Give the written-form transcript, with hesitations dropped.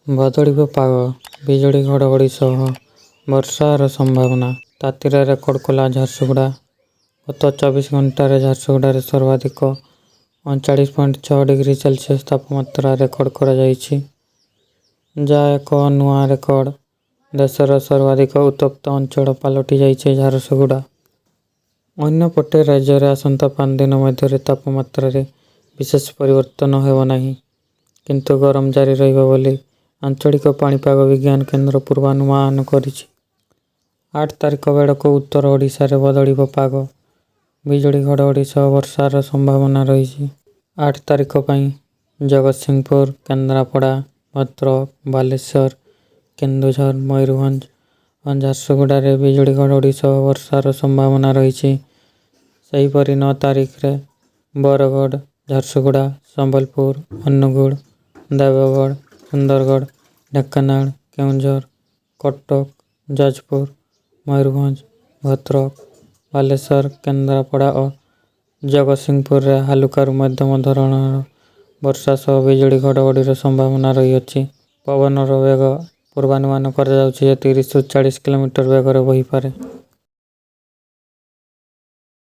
ବଦଳିବ ପାଗ। ବିଜୁଳି ଘଡ଼ଘଡ଼ି ସହ ବର୍ଷାର ସମ୍ଭାବନା। ତାତିରେ ରେକର୍ଡ କଲା ଝାରସୁଗୁଡ଼ା। ଗତ 24 ଘଣ୍ଟାରେ ଝାରସୁଗୁଡ଼ାରେ ସର୍ବାଧିକ 39.6 ଡିଗ୍ରୀ ସେଲସିୟସ ତାପମାତ୍ରା ରେକର୍ଡ କରାଯାଇଛି। ଯାହା ଏକ ନୂଆ ରେକର୍ଡ। ଦେଶର ସର୍ବାଧିକ ଉତ୍ତପ୍ତ ଅଞ୍ଚଳ ପାଲଟି ଯାଇଛି ଝାରସୁଗୁଡ଼ା। ଅନ୍ୟପଟେ ରାଜ୍ୟରେ ଆସନ୍ତା 5 ଦିନ ମଧ୍ୟରେ ତାପମାତ୍ରାରେ ବିଶେଷ ପରିବର୍ତ୍ତନ ହେବ ନାହିଁ। କିନ୍ତୁ ଗରମ ଜାରି ରହିବ ବୋଲି ଆଞ୍ଚଳିକ ପାଣିପାଗ ବିଜ୍ଞାନ କେନ୍ଦ୍ର ପୂର୍ବାନୁମାନ କରିଛି। 8 ତାରିଖ ବେଳକୁ ଉତ୍ତର ଓଡ଼ିଶାରେ ବଦଳିବ ପାଗ। ବିଜୁଳି ଘଡ଼ଘଡ଼ି ସହ ବର୍ଷାର ସମ୍ଭାବନା ରହିଛି। 8 ତାରିଖ ପାଇଁ ଜଗତସିଂହପୁର, କେନ୍ଦ୍ରାପଡ଼ା, ଭଦ୍ରକ, ବାଲେଶ୍ୱର, କେନ୍ଦୁଝର, ମୟୂରଭଞ୍ଜ ଓ ଝାରସୁଗୁଡ଼ାରେ ବିଜୁଳି ଘଡ଼ଘଡ଼ି ସହ ବର୍ଷାର ସମ୍ଭାବନା ରହିଛି। ସେହିପରି 9 ତାରିଖରେ ବରଗଡ଼, ଝାରସୁଗୁଡ଼ା, ସମ୍ବଲପୁର, ଅନୁଗୁଳ, ଦେବଗଡ଼, ସୁନ୍ଦରଗଡ଼, ଢେଙ୍କାନାଳ, କେଉଁଝର, କଟକ, ଯାଜପୁର, ମୟୂରଭଞ୍ଜ, ଭଦ୍ରକ, ବାଲେଶ୍ୱର, କେନ୍ଦ୍ରାପଡ଼ା ଓ ଜଗତସିଂହପୁରରେ ହାଲୁକାରୁ ମଧ୍ୟମ ଧରଣର ବର୍ଷା ସହ ବିଜୁଳି ଘଡ଼ଘଡ଼ିର ସମ୍ଭାବନା ରହିଅଛି। ପବନର ବେଗ ପୂର୍ବାନୁମାନ କରାଯାଉଛି ଯେ 30ରୁ 40 କିଲୋମିଟର ବେଗରେ ବହିପାରେ।